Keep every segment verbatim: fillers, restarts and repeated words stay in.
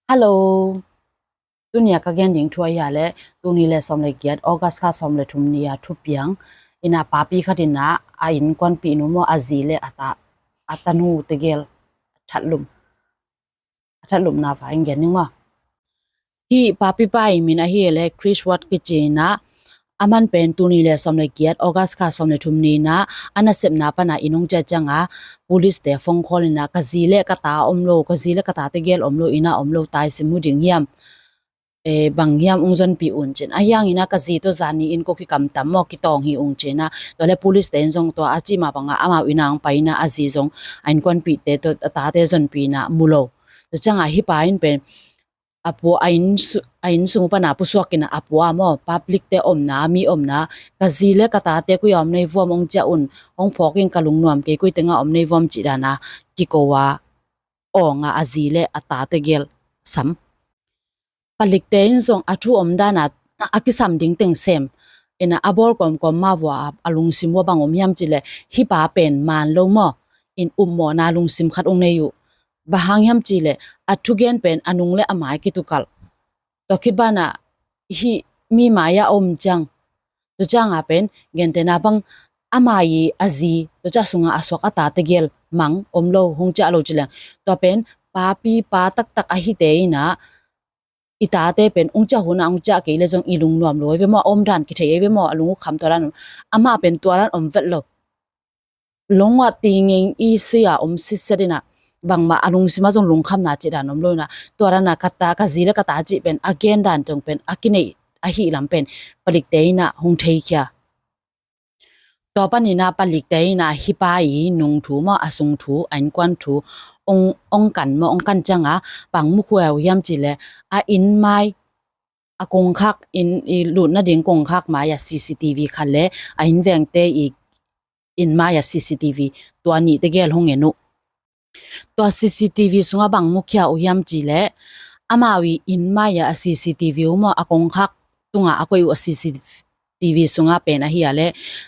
Hello. Tunia ka gen ding thu ahi a le, tuni le sawm le giat, August kha sawm le thum ni a thupiang. Ina papi khat ina a innkuanpih nu maw, a zi le a ta, a tanu tegel a thatlum, a thatlumna va in gen ning maw. Hih papi pa i min ahi le Chris Ward kici ina, aman pen tuni le sawm le giat, August kha sawm le thum ni ina a nasepna pana inn hong ciah cianga, police te phone call ina, ka zi le ka ta om lo, ka zi le ka ta tegel om lo, ina om lo, tai sim mu ding hiam? Eh, bang hiam ung zonpih un cin. Ahi hang ina ka zi tawh zani in ko kikamtam maw, kitawng hi ung cina. Tua le police te in zong tua a cih mah banga amau ina ong pai ina a zi zong a innkuanpihte tawh a tate zonpih ina mu lo. Tua cianga hih pa in pen a pua, a inn su-, a inn sung pana pusuak ina a pua maw, public te omna, mi omna, ka zi le ka tate koi a om nei vuam ong ciah un, ong phawk in ka lungnuam kei, koi tenga om nei vuam cih dana kiko a, awnga a zi le a ta tegel sam. Palikte in zong a thu om dana a kisam ding teng sem ina a bawl kawmkawm mah vua a, a lungsim vua bang om hiam cih le, hih pa pen maan lo maw, in upmawhna lungsim khat ung nei uh. Bang hang hiam cih le a thugen pen a nung le a mai kitukalh. Tua khit bana hih mi mai a om ciang, tua cianga pen gentehna bang ama i a zi, tua ciang sunga a suak a ta tegel mang om lo, hong ciah lo ci leng, tua pen papi pa taktak ahite ina i tate pen ung ciah huna ung ciah kei le zong i lungnuam lo ei ve maw, a om dan kithei ei ve maw, a lung uh kham tua dan, amah pen tua dan om vet lo. Lungua tingin i sia om sitset ina, bangmah a lungsima zong lungkhamna cih dan om lo ina, tua dana ka ta, ka zi le ka ta cih pen a gen dan tong pen a kineih ahi lam pen palikte ina hong theikhia. Tua panina palikte ina hih pa i nung thu maw, a sung thu, a innkuan thu ong, ong kan maw, ong kan cianga bang mukhuai uh hiam cih le, a inn mai, a kongkhak, inn i lutna ding kongkhak mai a C C T V khat le a innvengte i inn mai a C C T V, tua nih tegel hong en uh. Tua C C T V sunga bang mukhia uh hiam cih le, amau i inn mai a C C T V uh maw, a kongkhak tunga a koih uh a C C T V sunga pen ahi a le,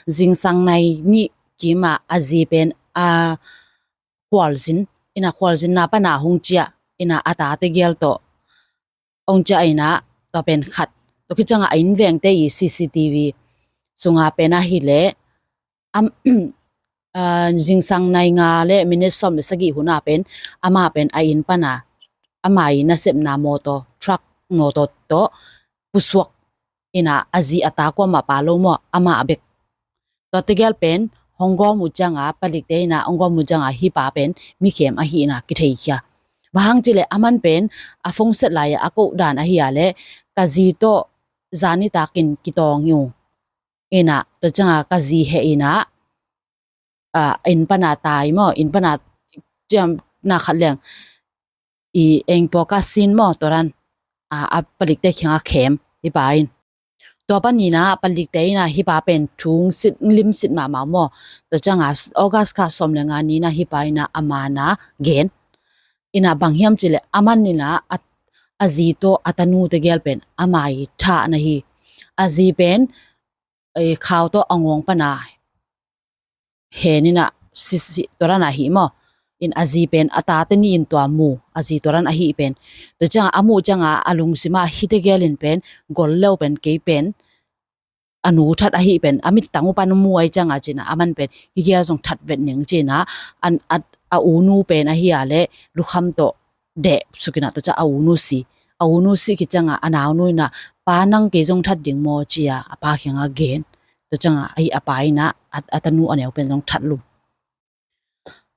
zingsang nai nih kima a zi pen a khualzin ina, khualzinna pana hong ciah ina a ta tegel tawh hong ciah ina, tua pen khat. Tua khit cianga a innvengte i C C T V sunga pen ahi le, am, ah, zingsang nai nga le minute sawm le sagih huna pen, ama pen a inn pana, ama i nasepna mawtaw, truck mawtaw tawh pusuak ina a zi a ta kuamah pa lo maw, ama a bek. Tua tegel pen hong gawm uh cianga, palikte ina hong gawm uh cianga hih pa pen mikhem ahi ina kitheikhia. Bang hang cih le aman pen a phone set lai a a koh dan ahi a le, ka zi tawh zani takin kitawng hi ung. Ina, tua cianga ka zi heh ina, ah, inn pana tai maw, inn pana ciamna khat leng i eng pawka sin maw, tua dan, ah, a palikte kianga khem hih pa in. Tua panina palikte ina hih pa pen thu ong sit, ong limsit mahmah maw. Tua cianga August kha sawm le nga nina hih pa ina a maana gen. Ina bang hiam cih le, aman ina a, a zi tawh a tanu tegel pen ama i thahna hi. A zi pen, eh, khau tawh a ngawng pana hen ina, sisi tua dan ahi maw. In a zi pen a tate ni in tua mu, a zi tua dan ahi pen. Tua cianga a muh cianga a lungsima hih tegel in pen gol leu pen kei pen a nu that ahi pen, a mittang uh pan mu ai cianga cina, aman pen hih gel zong that vet ning cina, an, a, a unu pen ahi a le lukham tawh deh sukina, tua ciang a unu si, a unu si khit cianga a naunu ina, pa nang kei zong that ding maw cia a pa kianga gen. Tua cianga ahi a pa ina a, a tanu a neu pen zong that lum.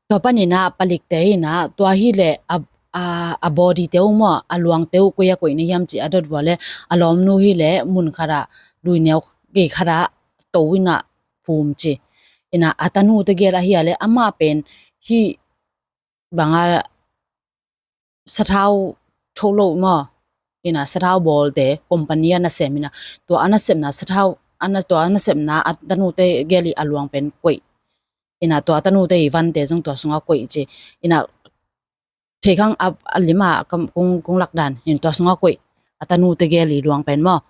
Tua panina palikte ina tua hi le a, a, a body te uh maw, a luangte uh koi a koih na hiam ci a dot vua le, a lawmnu hi le mun khat ah, lui neu kei khat ah to ina phum ci. Ina a tanu tegel ahi a le, amah pen hih banga sathau tho lo maw. Ina sathau bawlte company a nasem ina, tua a nasepna sathau, a na, tua a nasepna a tanu tegel i a luang pen koih. Ina tua a tanu te i vante zong tua sunga koih ci. Ina theikhang a, a lima kam, kung, kung lak dan in tua sunga koih. A tanu tegel i luang pen maw.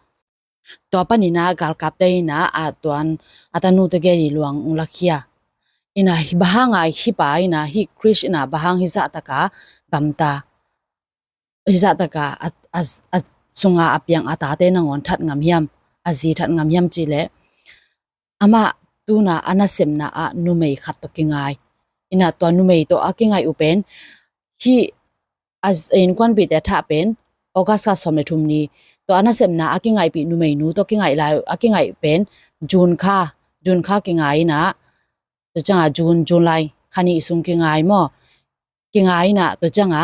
Tua panina galkapte ina a tuan a tanu tegel i luang ung lakhia. Ina hi, bang hanga hih pa ina, hih Chris ina bang hang hih zahtaka gamta. hizah taka a, a, a sunga a piang a tate nangawn that ngam hiam, a zi that ngam hiam cih leh, amah tuna a nasepna ah numei khat tawh kingai. Ina tua numei tawh a kingaih uh pen, hih a innkuanpihte a thah pen August kha sawm le thum ni, tua a nasepna a kingaihpih numeinu tawh kingaih lai, a kingaih pen June kha, June kha kingai ina, tua cianga June, July kha nih sung kingai maw. Kingai ina tua cianga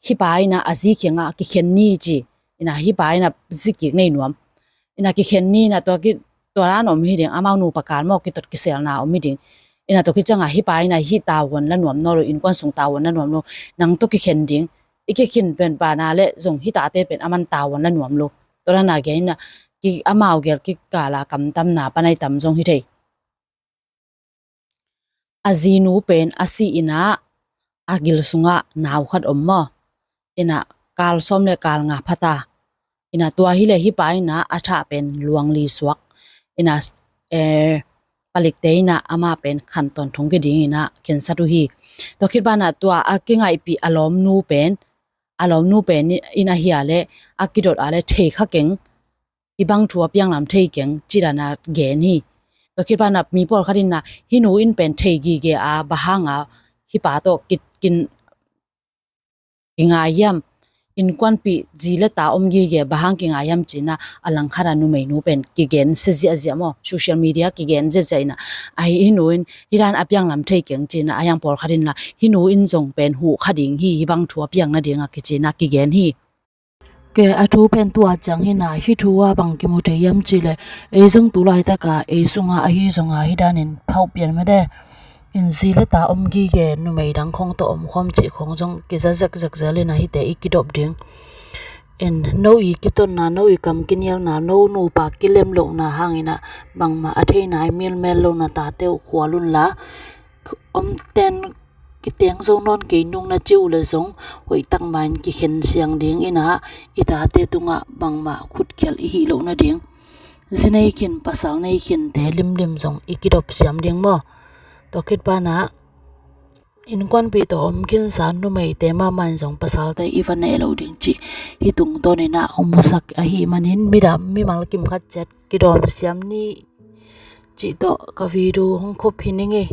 hih pa ina a zi kiangah kikhen ni ci. Ina hih pa ina zi kik nei nuam. Ina kikhen ni ina tua ki, tua dan om hi ding, amau nupa kal maw kitot kiselna om hi ding. Ina tua ki cianga hih pa ina hih tavuan la nuam nawn lo, innkuan sung tavuan la nuam lo. Nang tawh kikhen ding. I kikhin pen pana le zong hih tate pen aman tavuan la nuam lo. Tua dan a gen ina ki amau gel kikala kamtamna panai tam zong hi thei. A zinu pen a si ina a gil sungah nau khat om maw. Ina kal sawm le kal nga phata. Ina tua hi le hih pa ina a thah pen luangli suak. Ina, eh, palikte ina amah pen khantawn thong kiding ina khensat uh hi. Tua khit pana tua a kingaihpih a lawmnu pen, a lawmnu pen ina hia le a kidot a le thei kha keng, hih bang thu a piang lam thei keng ci dan a gen hi. Tua khit pana mi pawlkhat ina hih nu in pen thei gige a, bang hanga hih pa tawh ki, kin, kingai hiam, innkuanpih zi le ta om gige bang hang kingai hiam ci ina a langkhat a numeinu pen kigen se ziahziah maw, social media kigen ziahziah ina, a hih nu in hih dan a piang lam thei keng ci ina a hiang pawlkhat ina hih nu in zong pen huh kha ding hi, hih bang thu a piang nading a kici ina kigen hi. Ke a thu pen tua ciang hi ina, hih thu a bang kimu thei hiam cih leh, ei zong tu laitaka ei sunga ahi zonga hih danin phauh pian mede. In zi le ta om gige numei dang khong tawh om khawm cih khong zong kiza zekzek zel ina hihte i kidop ding. In no i kitonna, no i kam kinialna, no nupa kilem lohna hang ina bangmah a thei nai milmel lo na tate uh khual unla, om ten kiteng zo nawn kei nung na ci uh le zong hoih tak ma in kikhen siang ding ina i tate tungah bangmah khutkhial i hih loh nading. Zi nei khin, pasal nei khinte limlim zong i kidop siam ding maw. Tua khit pana innkuanpih tawh om khinsa numeite mahmah in zong pasalte i va neh loh ding cih hih tungtawn ina hong musak ahih manin midam mimal kim khat ciat kidawm siam ni cih tawh ka video hong khup hi ning ei.